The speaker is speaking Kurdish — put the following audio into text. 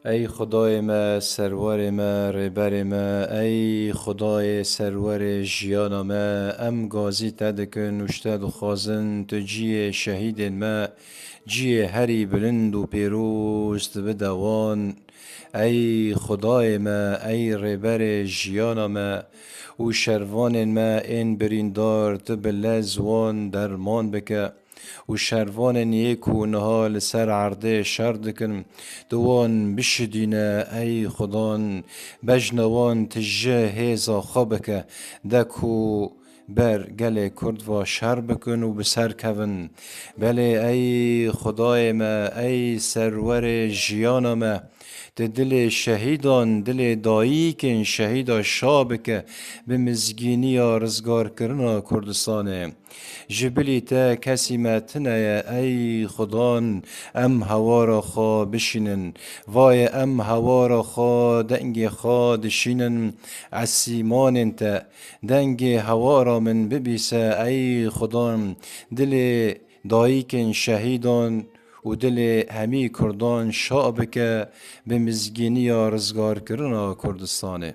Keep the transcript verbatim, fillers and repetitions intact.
Ey Xwedayê me, Serwerê me, Rêberê me, ey Xwedayê Serwerê jiyana me, em gazî te dikin û ji te dixwazin tu cihê şehîdên me, cihê herî bilind û pêroz tu bide wan. Ey Xwedayê me, ey Rêberê jiyana me û şervanên me ên birîndar tu bi lez wan derman bike. û şervanên yê ku niha li ser erdê şer dikin, tu wan bişidîne, ey Xudan, bejna wan tu ji hêza xwe bike, de ku ber gelê Kurd va şer bikin û bi ser kevin. Belê ey Xudayê me, ey serwerê jiyana me, tu dilê şehîdan, dilê dayikên şehîda şa bike, bi mizgîniya rizgarkirina Kurdistanê. Ji bilî te kesî me tune ye, ey Xudan, em hewara xwe bişînin. Vayê em hewara xwe, dengê xwe dişînin esîmanên te. Dengê hewara min bibîse, ey Xudan, dilê dayikên şehîdan û dilê hemî Kurdan şa bike bi mizgîniya rizgarkirina Kurdistanê.